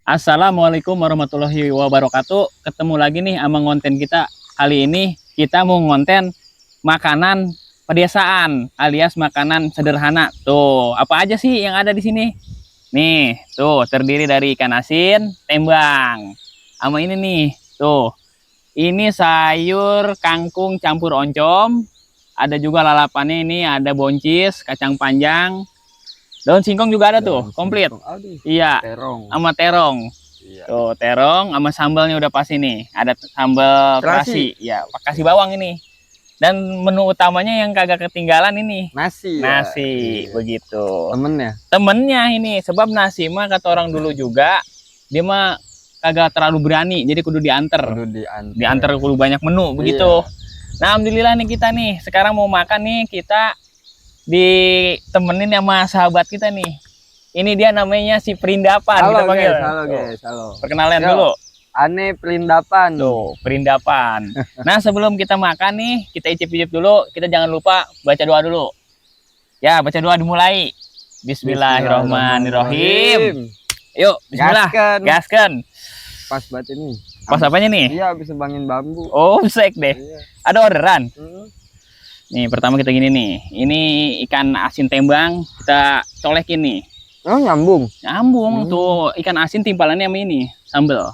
Assalamualaikum warahmatullahi wabarakatuh. Ketemu lagi nih sama konten kita. Kali ini kita mau ngonten makanan pedesaan alias makanan sederhana. Tuh, apa aja sih yang ada di sini? Nih, tuh terdiri dari ikan asin, tembang. Sama ini nih, tuh. Ini sayur kangkung campur oncom. Ada juga lalapannya ini, ada boncis, kacang panjang, daun singkong juga ada tuh, komplit. Aduh, Iya, terong. sama terong. Iya. Tuh, terong sama sambalnya udah pasti nih. Ada sambal terasi. Ya, kasih bawang ini. Dan menu utamanya yang kagak ketinggalan ini. Nasi. Nasi, Ya. begitu. Temennya. Temennya ini, sebab nasi mah kata orang dulu juga, dia mah kagak terlalu berani, jadi kudu diantar. Diantar kudu banyak menu, begitu. Nah, alhamdulillah nih kita nih, sekarang mau makan nih, kita ditemenin sama sahabat kita nih. Ini dia namanya si Perindapan. Halo, kita panggil. Guys, halo guys, halo. Perkenalan dulu. Ane Perindapan. Tuh, Perindapan. Nah, sebelum kita makan nih, kita icip-icip dulu. Kita jangan lupa baca doa dulu. Ya, baca doa dimulai. Bismillahirrahmanirrahim. Yuk, bismillah. Gaskan. Pas banget ini. Pas apanya nih? Iya, habis nebangin bambu. Oh, sek deh. Iya. Ada orderan. Nih, pertama kita gini nih. Ini ikan asin tembang, kita colekin nih. Oh, nyambung. Nyambung tuh ikan asin timpalannya sama ini, sambal.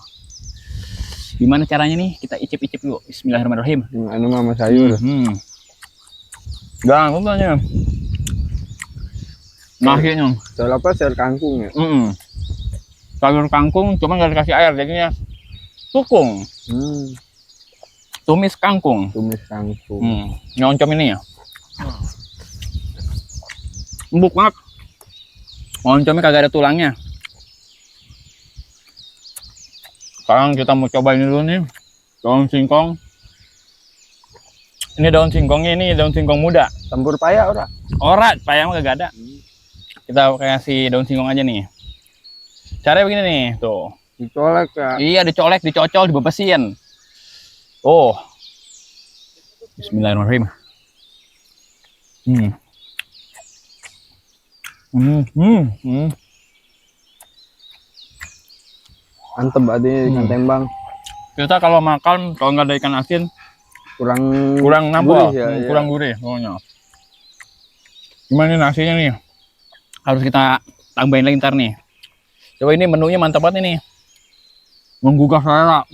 Gimana caranya nih? Kita icip-icip dulu. Bismillahirrahmanirrahim. Anu mama sayur. Jangan lupa. Nasinya. Soal apa? Sayur kangkung ya? Sayur kangkung cuma nggak dikasih air, jadinya tukung. Tumis kangkung. Tumis kangkung. Nyoncom ini ya. Empuk banget. Oncomnya kagak ada tulangnya. Sekarang kita mau coba ini dulu nih. Daun singkong. Ini daun singkongnya, ini daun singkong muda. Campur paya ora? Ora, paya mah kagak ada. Kita kasih daun singkong aja nih. Caranya begini nih, tuh. Dicolek ya? Iya, dicolek, dicocol, dibebesin. Oh. Bismillahirrahmanirrahim. Mantep banget ikan tembang. Kita kalau makan, kalau nggak ada ikan asin, kurang nambah, gurih ya, kurang gurih pokoknya. Gimana nih nasinya nih? Harus kita tambahin lagi ntar nih. Coba ini menunya mantap banget ini. Menggugah selera.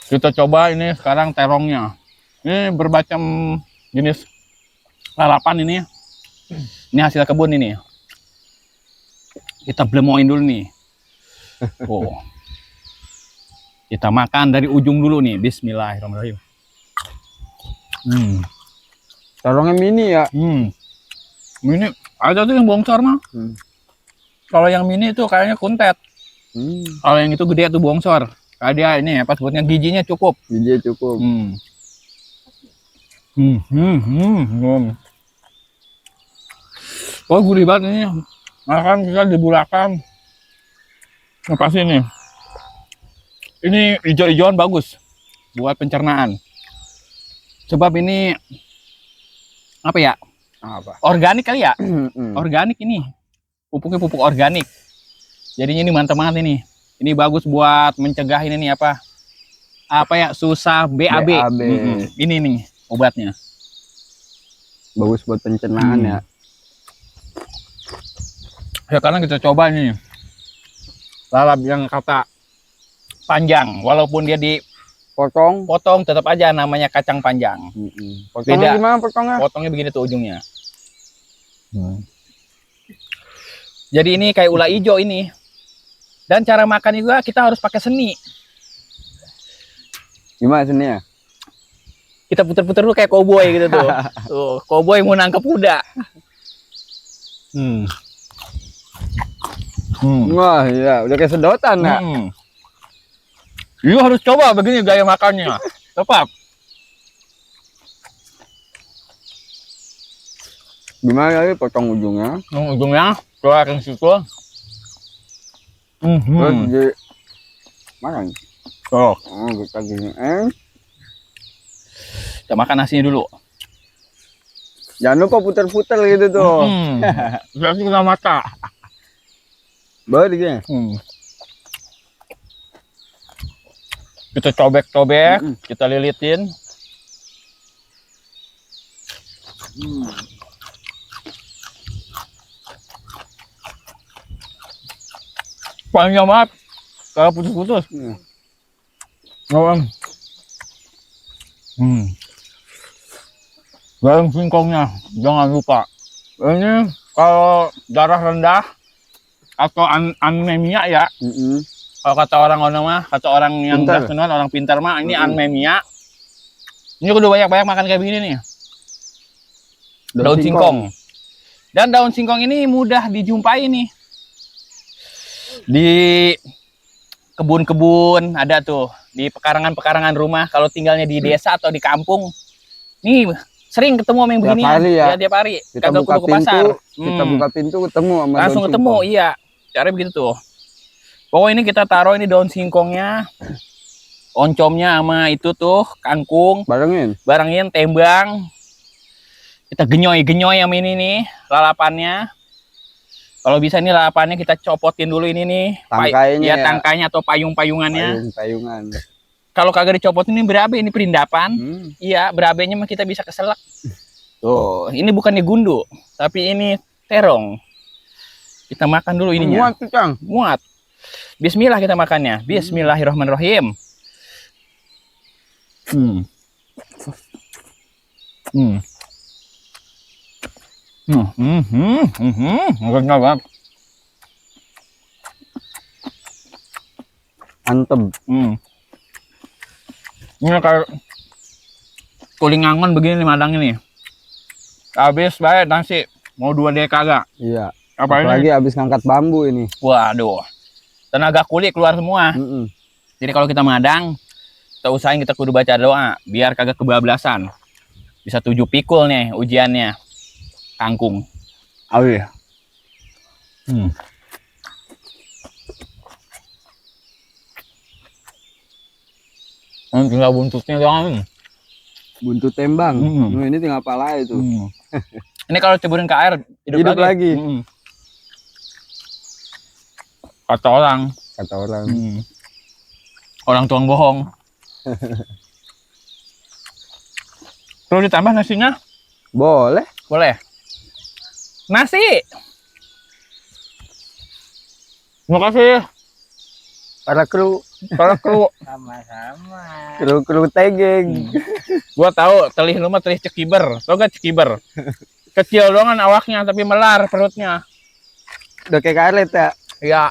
Kita coba ini sekarang terongnya. Ini bermacam jenis lalapan ini. Ini hasil kebun ini. Kita blemoin dulu nih. Oh. Kita makan dari ujung dulu nih. Bismillahirrahmanirrahim. Terongnya mini ya? Mini ada tuh yang bongsor mah. Kalau yang mini itu kayaknya kuntet. Kalau yang itu gede tuh bongsor. Kayak dia ini apa sebutnya, giginya cukup. Giginya cukup. Oh, gurih banget ini. Makan kita di Bulakan. Apa sih ini? Ini hijau-hijauan bagus buat pencernaan. Sebab ini apa ya? Organik kali ya? Organik ini. Pupuknya pupuk organik. Jadinya ini mantap banget ini. Ini bagus buat mencegah ini nih apa? Apa ya? Susah BAB. Ini nih obatnya. Bagus buat pencernaan ya. Sekarang kita coba nih lalap yang kata panjang, walaupun dia dipotong tetap aja namanya kacang panjang. Potongnya gimana potongnya? Potongnya begini tuh ujungnya. Jadi ini kayak ulah hijau ini. Dan cara makan juga kita harus pakai seni. Gimana seninya? Kita puter-puter dulu kayak koboi gitu tuh. Tuh, koboi mau nangkep kuda. Wah, iya, udah kayak sedotan ya. Lu harus coba begini gaya makannya. Tepat. Gimana lagi potong ujungnya? Ujungnya keluarin situ. Terus di mana? Oh, kita gini. kita makan nasinya dulu. Jangan lupa puter-puter gitu tuh. Berarti kena mata. Baru dia. Kita cobek-cobek, Mm-mm. kita lilitin. Panjang banget, kalau putus-putus. Garam singkongnya, jangan lupa. Ini kalau darah rendah atau anemia ya, kalau kata orang mah, kata orang yang Pintar. udah kenal, orang pintar mah, ini anemia. Ini kudu banyak-banyak makan kayak begini nih. Daun singkong. Dan daun singkong ini mudah dijumpai nih. Di kebun-kebun ada tuh, di pekarangan-pekarangan rumah kalau tinggalnya di desa atau di kampung. Nih sering ketemu sama yang Tiap beginian. hari ya? Tiap hari. Kita Kagak buka kudu ke pasar. pintu, kita buka pintu ketemu sama Langsung daun ketemu, singkong. iya. Caranya begitu tuh. Pokoknya ini kita taruh ini daun singkongnya, oncomnya sama itu tuh kangkung, barengin tembang. Kita genyoy-genyoy sama ini nih lalapannya. Kalau bisa ini lalapannya kita copotin dulu ini nih, Tangkainya ya. tangkainya atau payung-payungannya. Payungan. Kalau kagak dicopotin ini berabe, ini perindapan. Iya, berabenya mah kita bisa keselak. Tuh, ini bukannya gundu, tapi ini terong. Kita makan dulu ininya. Muat tuh, Cang. Muat. Bismillah kita makannya. Bismillahirrahmanirrahim. Enak banget. Mantep. Ini kayak kulingangon begini nih madang ini. Habis baik nasi. Mau 2 dek kagak. Iya. Apa Apalagi ini? habis ngangkat bambu ini. Waduh. Tenaga kulit keluar semua. Jadi kalau kita madang, kita usahain kita kudu baca doa biar kagak kebablasan. Bisa 7 pikul nih ujiannya. Kangkung. Awi. Tinggal buntutnya doang. Buntut tembang. Ini tinggal pala itu. Ini kalau ceburin ke air hidup lagi. Kata orang. Orang tuang bohong. Perlu ditambah nasinya? Boleh. Boleh. Nasi. Terima kasih. Para kru. Sama-sama. Kru tegeng. Gua tahu telih lu mah telih cekiber. Tau gak cekiber? Kecil doang awaknya tapi melar perutnya. Udah kayak karet ya. Iya.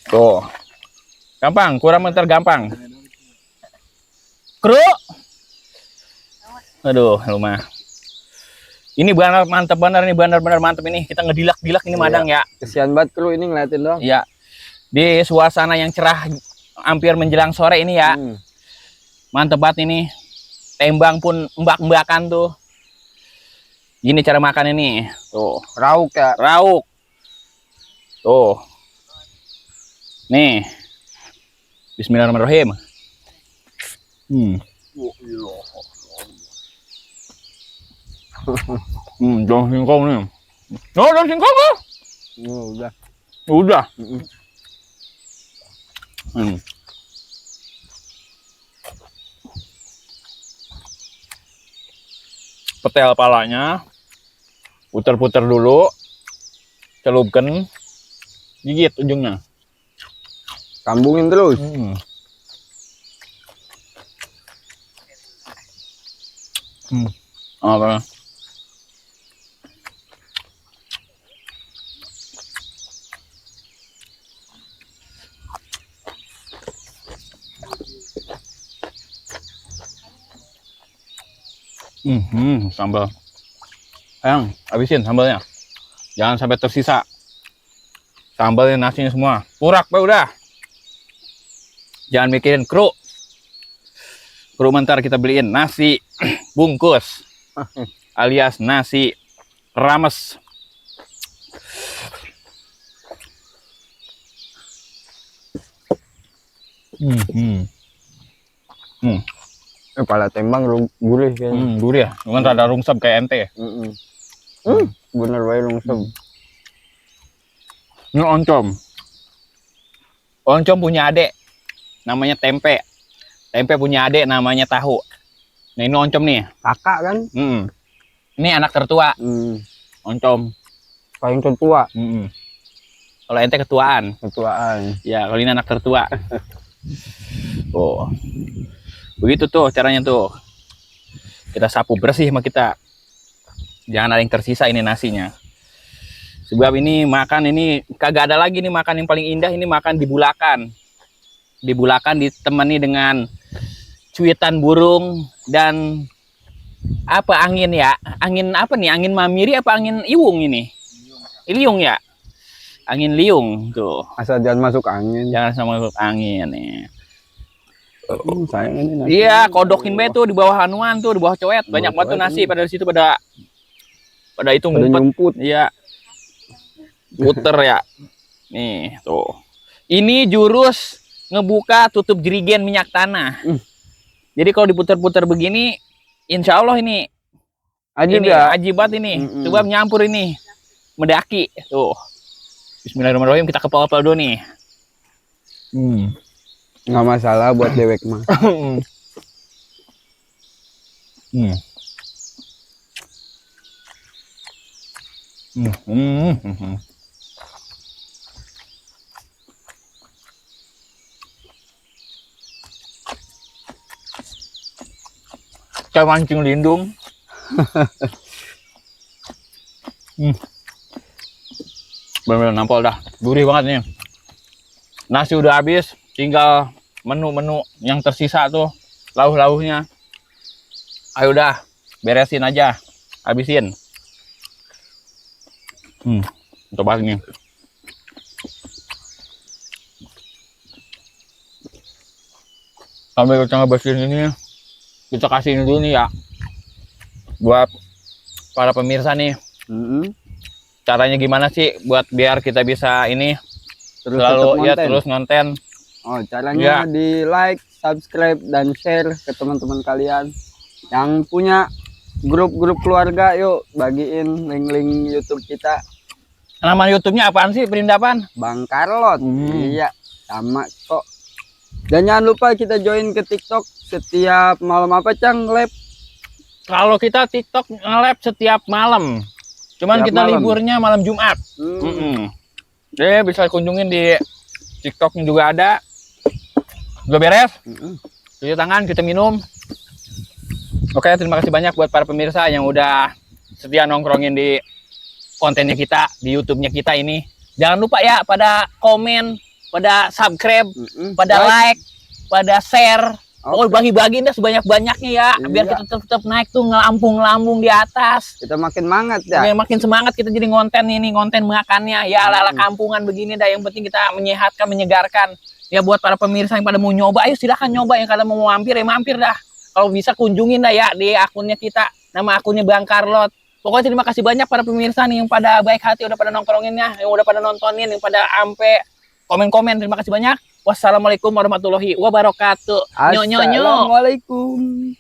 Tuh. Gampang, kurang mentar gampang. Kru. Aduh, lu mah. Ini benar mantep benar nih, benar-benar mantep ini. Kita ngedilak-dilak ini madang ya. Kesian banget kru ini ngeliatin doang. Iya. Di suasana yang cerah hampir menjelang sore ini ya. Mantep banget ini. Tembang pun mbak-mbakan tuh. Gini cara makan ini. Tuh, Rauk ya. rauk. Tuh. Nih. Bismillahirrahmanirrahim. Daun singkong nih. Oh, daun singkong kok. Udah. Udah. Petel palanya, puter-puter dulu, celupkan, gigit ujungnya. Sambungin terus. Apa? Sambal. Sayang, habisin sambalnya. Jangan sampai tersisa. Sambalnya nasinya semua. Purak pak udah. Jangan mikirin kru. Kru mentar kita beliin nasi bungkus. Alias nasi rames. Kepala tembang gurih kayaknya. Gurih ya. Cuman rada rungsep kayak ente. Bener bae lungsem. Ini oncom. Oncom punya adik namanya tempe. Tempe punya adik namanya tahu. Nah ini oncom nih. Kakak kan? Ini anak tertua. Oncom. Paling tertua. Kalau ente ketuaan. Ketuaan. Ya kalau ini anak tertua. Oh. Begitu tuh caranya tuh. Kita sapu bersih sama kita. Jangan ada yang tersisa ini nasinya. Sebab ini makan ini kagak ada lagi nih makan yang paling indah, ini makan di Bulakan. Di Bulakan ditemani dengan cuitan burung dan apa angin ya? Angin apa nih? Angin mamiri apa angin iwung ini? Liung ya? Angin liung tuh. Asal jangan masuk angin. Jangan sama masuk angin nih. Sayang ini nasi. Iya, kodokin be tuh di bawah hanuan tuh, di bawah coet. Banyak banget tuh nasi pada situ pada itu ngumpet. Iya. Puter ya. Nih, tuh. Ini jurus ngebuka tutup jerigen minyak tanah. Jadi kalau diputer-puter begini, insya Allah ini ajibat ini. Coba nyampur ini. Mendaki. Tuh. Bismillahirrahmanirrahim, kita kepal-kepal dulu nih. Nggak masalah buat dewek mah. Kayak mancing lindung. Bener-bener nampol dah. Gurih banget nih. Nasi udah habis. Tinggal menu-menu yang tersisa tuh. Lauh-lauhnya. Ayo dah. Beresin aja. Habisin. Coba nih. Sambil kita ngebersihin ini. Kita kasih ini dulu nih ya. Buat para pemirsa nih. Caranya gimana sih buat biar kita bisa ini Terus selalu ya terus ngonten. Oh, caranya di like, subscribe, dan share ke teman-teman kalian yang punya grup-grup keluarga. Yuk bagiin link-link YouTube kita. Nama YouTube-nya apaan sih, Perindapan? Bang Carlot. Iya, sama kok. Dan jangan lupa kita join ke TikTok setiap malam apa Cang live. Kalau kita TikTok nge-live setiap malam. Cuman Setiap kita malam. liburnya malam Jumat. Jadi bisa kunjungin di TikToknya juga ada. Udah beres? Cuci tangan, kita minum. Oke, terima kasih banyak buat para pemirsa yang udah setia nongkrongin di kontennya kita, di YouTube-nya kita ini. Jangan lupa ya pada komen, pada subscribe, pada like, pada share. Oh, bagi-bagi dah sebanyak-banyaknya ya, biar kita tetap naik tuh ngelambung-lambung di atas. Kita makin semangat ya. Makin semangat kita jadi konten ini, konten makannya ya ala-ala kampungan begini dah. Yang penting kita menyehatkan, menyegarkan. Ya buat para pemirsa yang pada mau nyoba, ayo silahkan nyoba. Yang kalian mau mampir ya mampir dah. Kalau bisa kunjungin dah ya di akunnya kita, nama akunnya Bang Carlot. Pokoknya terima kasih banyak para pemirsa nih yang pada baik hati udah pada nongkronginnya, yang udah pada nontonin, yang pada ampe komen-komen. Terima kasih banyak. Wassalamualaikum warahmatullahi wabarakatuh. Assalamualaikum.